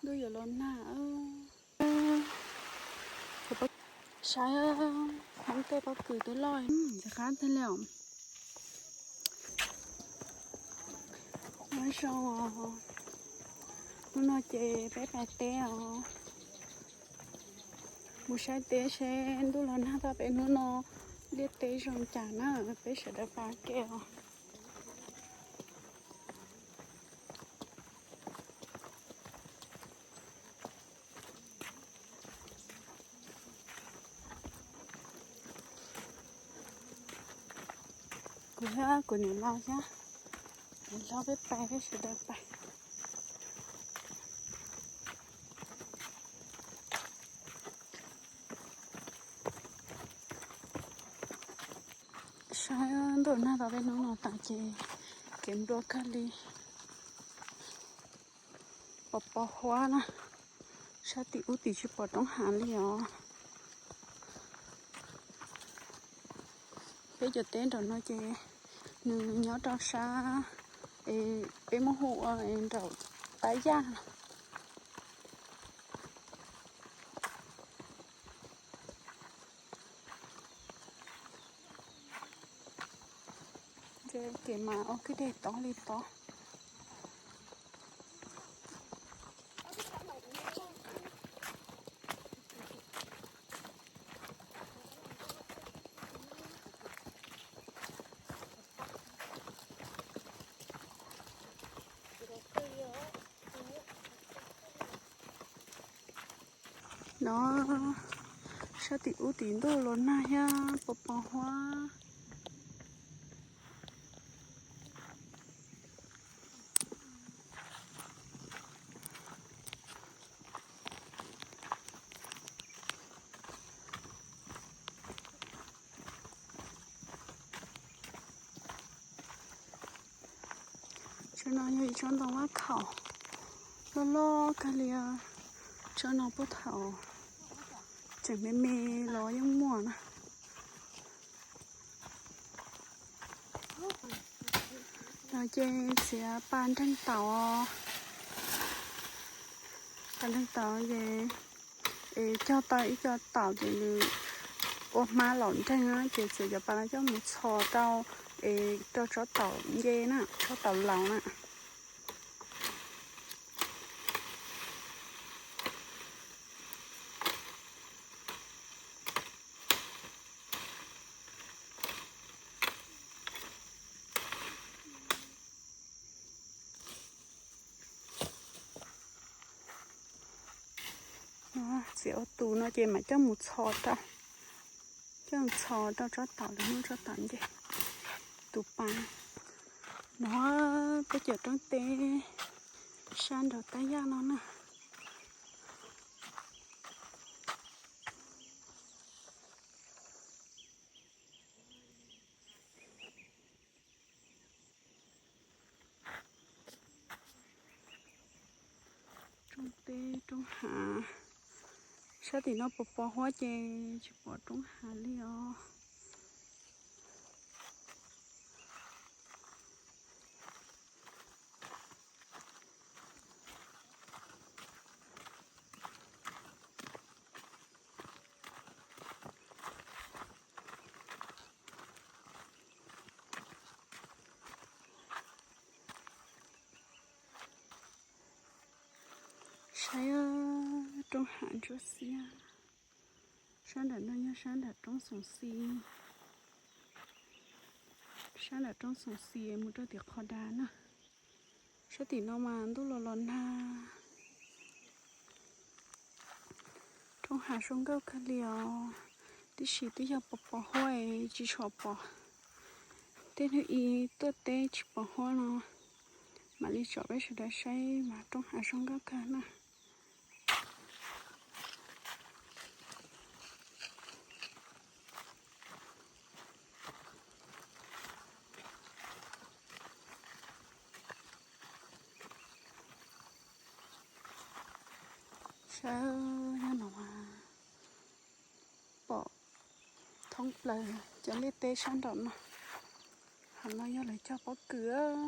Twb yuav los nag. Saib, Hmoob tej pob kws twb loj ntxim qab tiag li os. Nyob zoo os, hnub no ces peb pais teb os, mus saib teb seb ntuj los nag tau peb hnub no liaj teb zoo cas na, peb sawv daws pais ke os. Kuv thiab kuv niam laus thiab, niam laus peb pais, peb sawv daws pais. Saib ntuj nag tau peb hnub no tas ces kev nplua kawg li, pos pos huab na, sab tim ub tim tsis pom roob hav li os. Peb cov teb nram no ces nws nyob rau sab, es peb muab hu ua nram Tab Yaj. Ces kev mas ua kwj deg tob li tob. No, sab tim ub tim ntuj los nag thiab pos pos huab. Tsob no yog ib tsob ntoo vaj khaum loj loj kawg li. Tsob no puag thaum tseem me me los yeej muaj na. No ces txiav pa nreeg taum, pa nreeg taum ces es cog tau ib co taum ces nws ua hmab los nreeg na, ces txiav cov pa no coj mus txhos rau, es rau tsob taum nce na, tsob taum laus na. Txiav ua tus no ces mam coj mus txhos rau, coj mus txhos rau tsob taum lawm, muab tsob taum nce tus pa. No peb cov roob teb sab nram Tab Yaj no na. Roob teb roob hav, sab tim no pos pos huab ces tsis pom roob hav li os. Saib roob hav ntsuab xiab. Sab nram no yog sab nram roob Xoom Xis. Sab nram roob Xoom Xis mus rau tim Qhov Dav na. Sab tim no mas ntuj los los nag. Roob hav zoo nkauj kawg li os. Tib si twb yog pos pos huab es tsis tshua pom. Tej hnub ib tuaj teb tsis pom huab no, mam li tsom peb sawv daws saib mas roob hav zoo nkauj kawg na. Saib nyob no pom thoob plaws cov liaj teb sab nraum no. Hauv no yog lawv cog pob kws,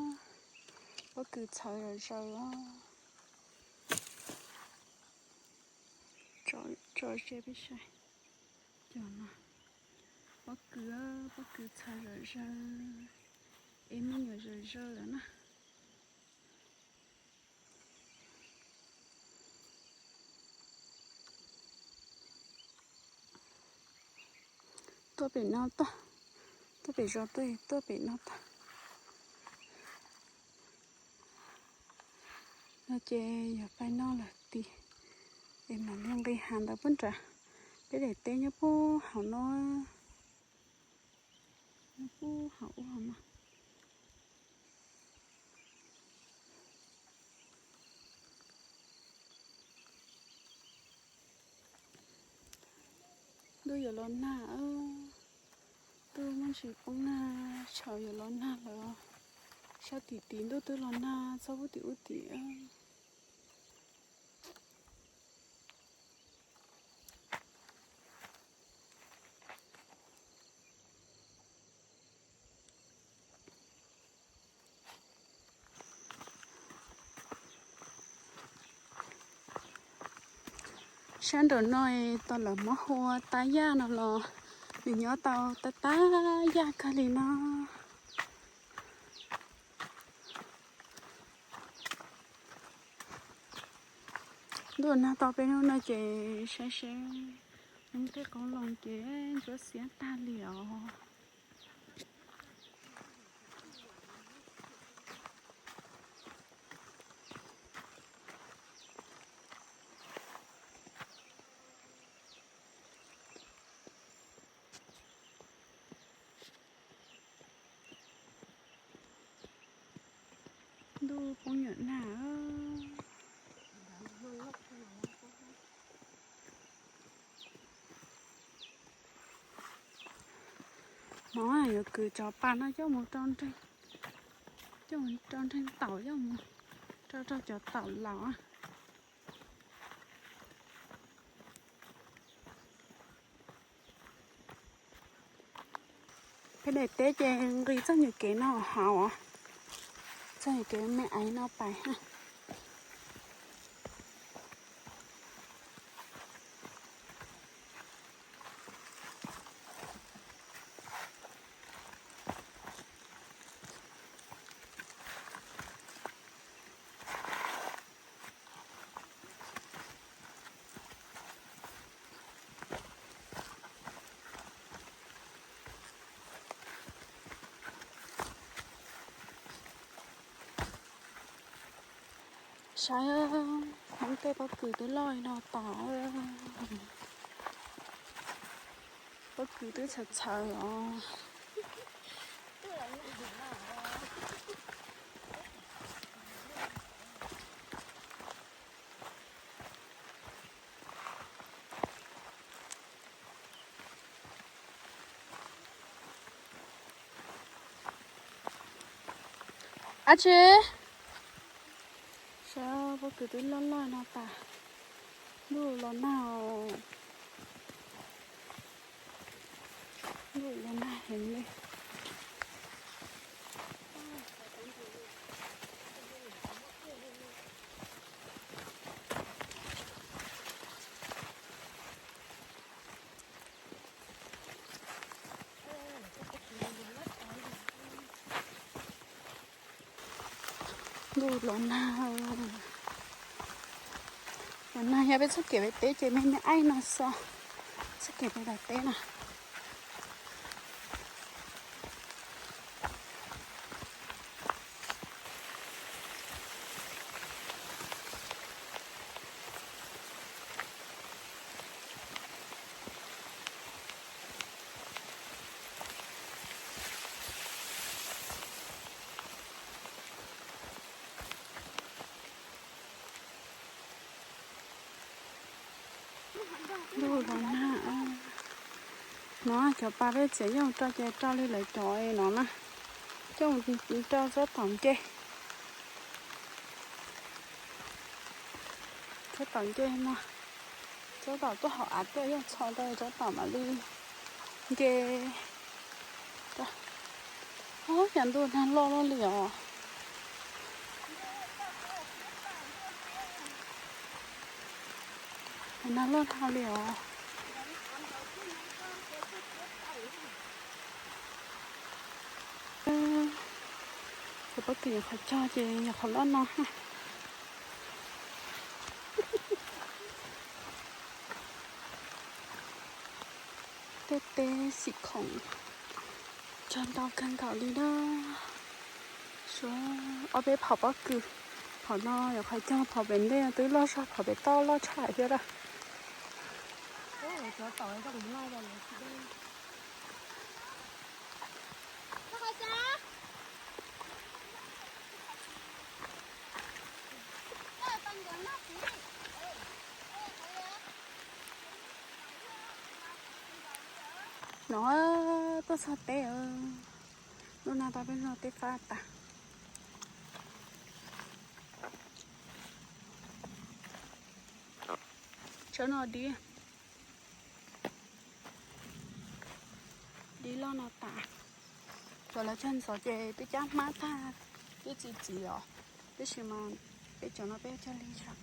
pob kws txhawv zom zaws. Tso ze peb saib. Cov no, pob kws, pob kws txha zom zaws, es me nyuam zom zaws lawm na. Tuaj pem no tag, tuaj pem zos tuaj, tuaj pem no tag. No ces yog pais noj lawm tiag, es mam li nqis hav ntawd pub nrad. Peb daim teb nyob pub hauv no, nyob pub hauv ub hauv no. Ntuj yuav los nag, ntuj muaj ntsis poob nag, tshav yuav los nag lawm. Sab tim tim ntuj twb los nag txog pub tim ub tim. Sab nraum no tau lawv muab hu ua Tag Yaj no los nws nyob tau tag tag yaj kawg li no. Ntuj nag tau peb hnub no ces saib seb, tej qoob loo ces ntsuab xiab tag li os. Ntuj poob nyuam nag. No yuav kwv cov pas no coj mus rau nreeg, coj mus rau nreeg taum, coj mus rau rau cov taum laus. Peb daim teb ces nqis txoj nyuag kev no hauv, txoj nyuag kev me aiv no pais. Saib, Hmoob tej pob kws twb loj no tas. Pob kws twb txhaws txhaws os. Ab tsi, saib pob kws twb loj loj no tas. Ntuj los nag, ntuj los nag heev li. Ntuj los nag, los nag yog peb txoj kev peb teb ces me me aib no xwb, txoj kev peb daim teb no. Ntuj los nag, no cov pas peb txiav coj mus rau ces rau li lawv cov no na, coj mus rau tsob taum ncej, tsob taum ncej no, tsob taum tuaj hauv av tuaj yog txho rau tsob taum mam li nce. Ub, cas ntuj nag loj loj li os. Qhov no loj dhau li os. Cov pob kws nyuam qhuav cog ces nyuam qhuav loj no. Tej teb xim khoom cog ntau kawg nkaus li na. Suav ob peb phom pob kws, phom no nyuam qhuav cog, phom pem ntej twb loj zog, phom pem toj loj tshaj thiab lawm. No tuaj txog teb, lub no tau peb zog teb fab tas. Tsawb no dib, dib loj no tas. Cov lawv cog ntxov ces twb cab hmab tag, twb txi txiv os, tab sis mas peb cov no peb cog lig zog.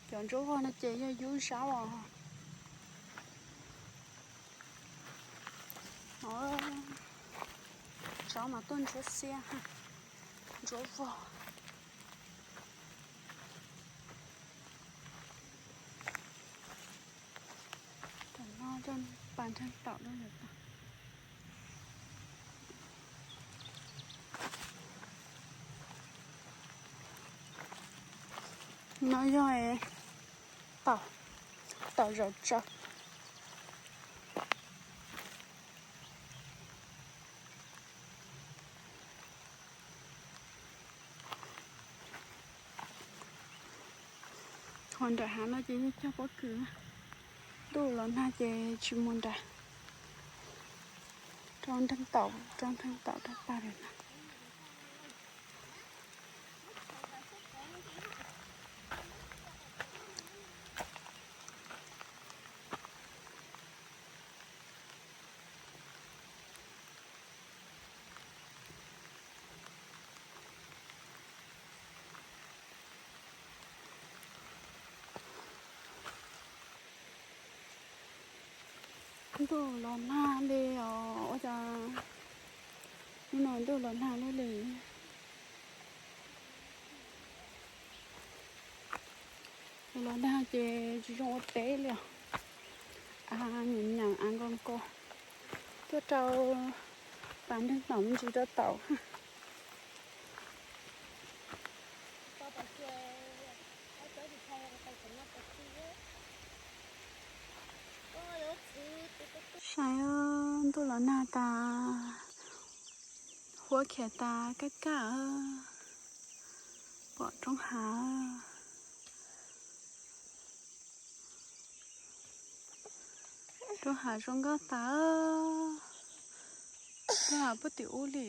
Cov ntsuab vog no ces yog yub zaub os. Zaub mas tuaj ntsuab xiab, ntsuab vog. Cov no coj pas nreeg taum lawm tag. No yog taum, taum zaum tsaws. Ho nram hav no ces yog cog pob kws. Ntuj los nag ces tsis mus nram, rau nreeg taum, rau nreeg taum rau pas lawm na. Ntuj los nag li os, ua cas hnub no ntuj los nag luaj li. Los nag ces tsis zoo ua teb li os. A, nyeem nyeem a nko nko, tuaj rau pas nreeg taum me ntsis rau taum. Saib, ntuj los nag tas, huab khiav tas kaj kaj, pom roob hav, roob hav zoo nkauj tas, roob hav puag tim ub li.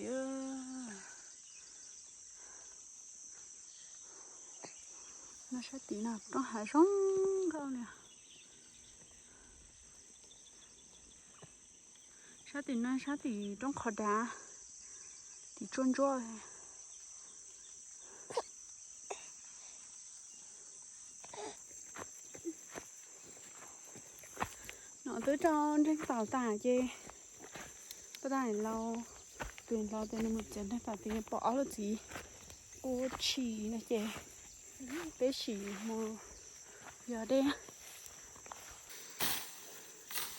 No sab tim no roob hav zoo nkauj li. Sab tim no sab tim roob qhov dav, tim tsuas ntsuab. No twb rau nreeg taum tas ces pab tais laus, tus laus tias nws mus txiav nreeg taum tias pom ob lub txiv kub tshis no ces peb sim mus yos dej.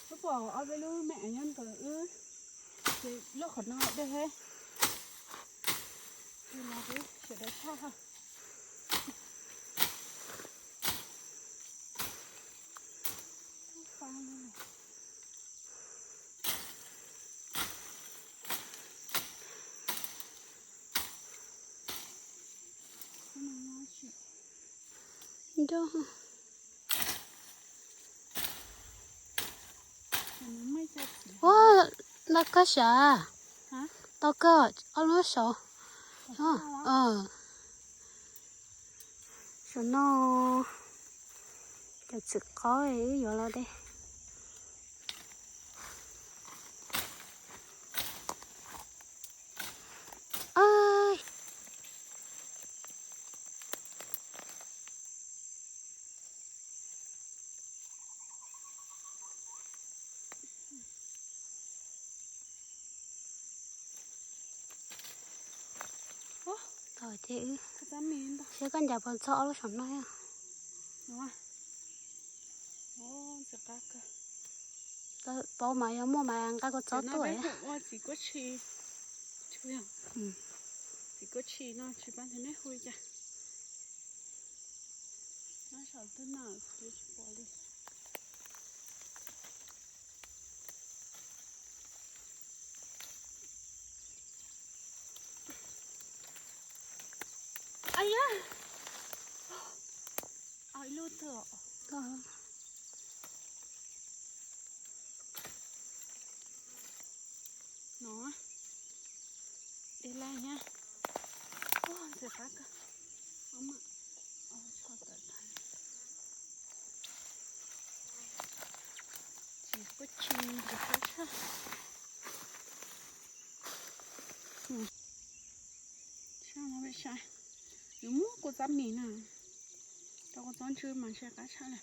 Wb pom ob peb lub me nyuam nyob ntawm wb, ces lub qhov no dej thiab. Ces los peb sawv daws tshaj. Ua, ntau kawg sav, ntau kawg ob lub saud. Saum no cov txiv qaub wb yuav los de. Ces wb saib koj ncaim puas txog ob lub saum no. Paub mas yog muaj mas nqa koj txog tuaj. Txiv kuab tshis no tsis paub tias nej hu li cas. Ib lub twg os. No, de laj nyab. Ntxim qab kawg. Tsis kuj tsis ntxim qab tshaj. Nws muab kuv txob mis na, rau kuv txob ntsw mas ntshai qab tshaj li.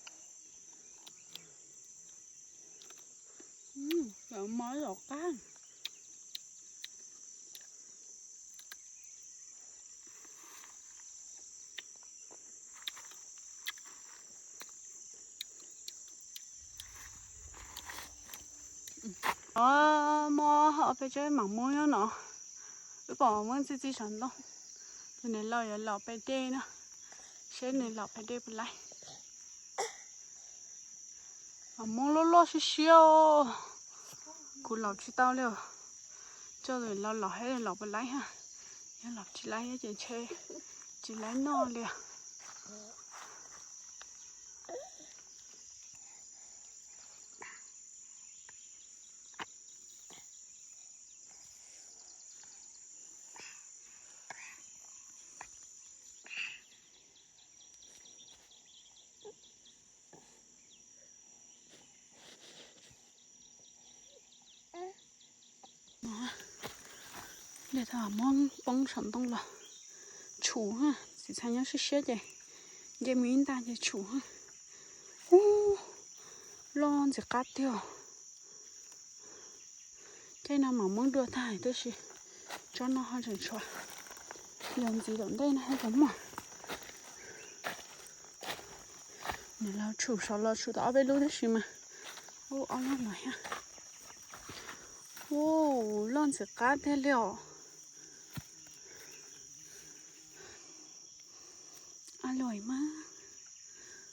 Lawv mov lom qab. Mov ho peb tsev mam muab nyob no. Wb pom muab txi txi saum ntoo. Tus niam laus yuav laum pem dej na, seb nws laum pem dej puas laib. Mam muab loj loj siab siab. Kuv laum tsis tau li. Coj tus laus laum seb laum puas laib ha. Yog laum tsis laib ces ntshe tsis laib noj li. Li thaum muab poob saum ntoo los tshum ha, txiv txhais nyob siab siab ces nce mus ib nta ces tshum ha. Ub, loj ntxim qab tiag. Caij no mam muab dua tag tab sis tsob no ho tseem tshuav. Yog ntxiv tom ntej no ho puas muaj. Nws los tshum saud los tshum tau ob peb lub tab sis mas ub ob lub no thiab. Ub, loj ntxim qab tiag li os. Ab luam mas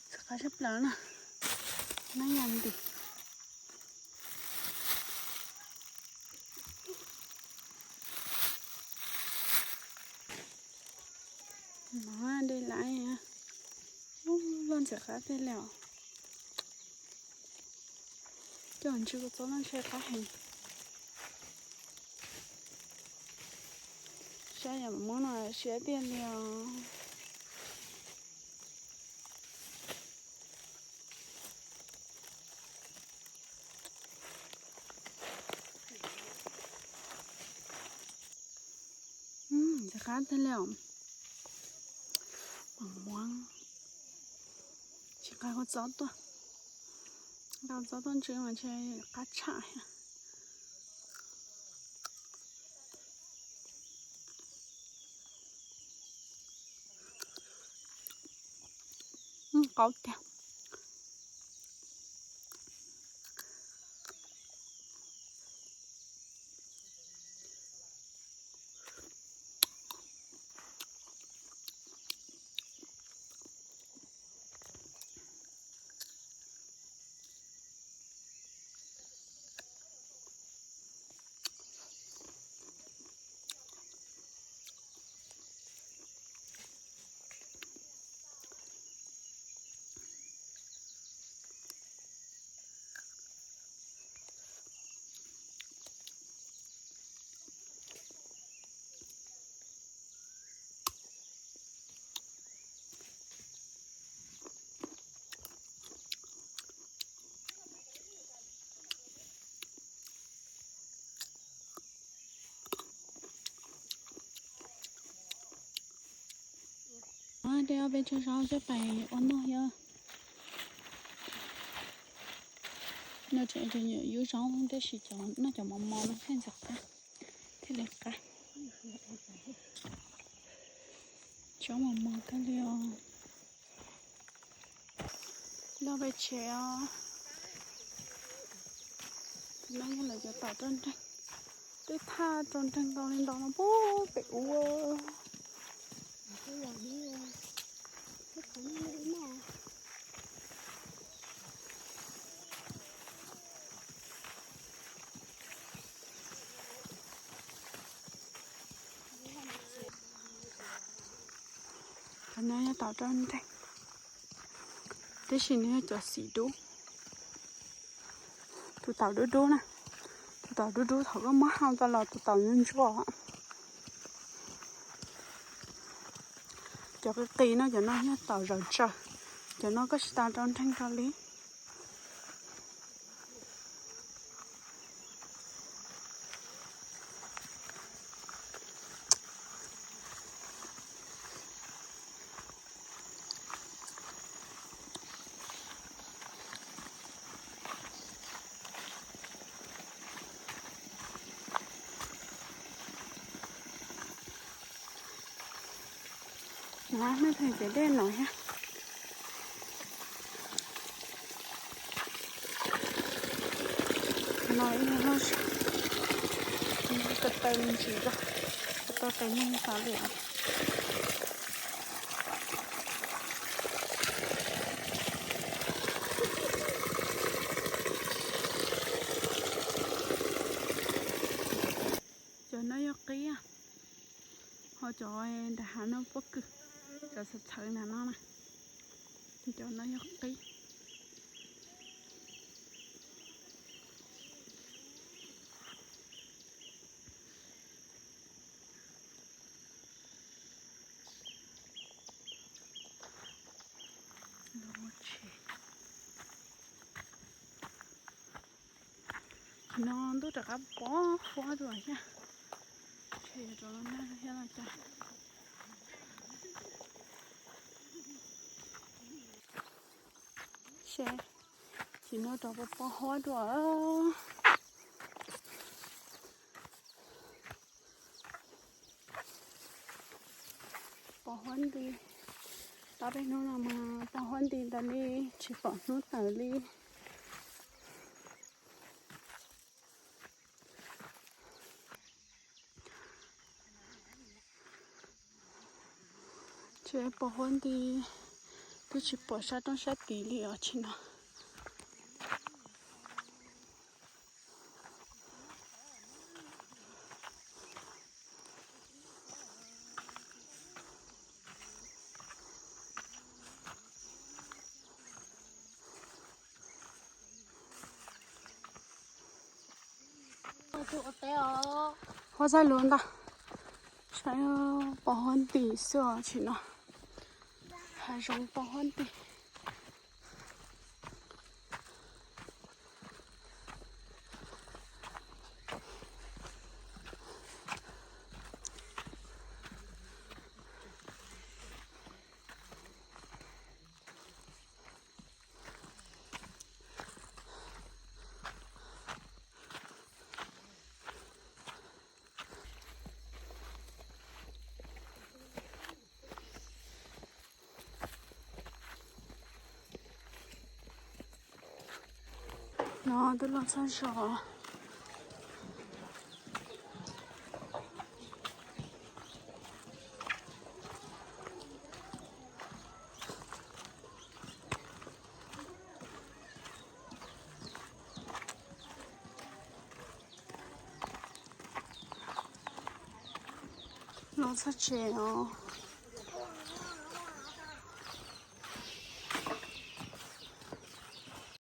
ntxim qab tshaj plaws na. Nab ya ntim. No de laj, loj ntxim qab tiag li os. Coj ntsw kua txob no ntshai qab heev. Saib yam muab no siab tiag li os. Ntxim qab tiag li os. Mam muab, tsis nqa kua txob tuaj, nqa kua txob tuaj ntsw mas ntshe qab tshaj thiab. Qaub tiag. Tej ob peb tsob zaub coj pais ua noj thiab. No tseem tseem nyuam yub zaub tab sis cov noj cov mos mos no thiaj ntxim qab, thiaj li qab. Coob mos mos kawg li os. Nyob pem tsev os. Tus no yog lawv cov taum rau nreeg. Twb thaj rau nreeg ntau li ntau no puag pem ub. Cov no yog taum rau nreeg, tab sis nws yog cov xim dub. Tus taum dub dub na, tus taum dub dub thaum koj muab hau tau los tus taum ntsuab ntsuab. Cov qis qis no cov no yog taum zaum tsaws, cov no koj tsis tas rau nreeg rau li. Nov, nej phem ces dej no thiab. No ib lub ko taw me ntsis ko, ko taw qis neeg tas li os. Cov no yog qib, ho cov nram hav no pob kws, cov txhawv txhawv nram no na, cov no yog qib. Qhov no ntuj rov qab pov huab dua thiab. Ntshe yuav rov los nag thiab los cas. Seb, tam sim no rov pov pov huab dua. Pov huab nti, pab peb hnub no mas pov huab nti ntawd li, tsis pom hnub tawm li. Ces pov huab nti, twb tsis pom sab roob sab tid li os tsis no. Huab txaij lus ntag, saib pov huab nti xwb os tsis no, hav zoov pov huab nti. No twb los txog zos. Los txog tsev os.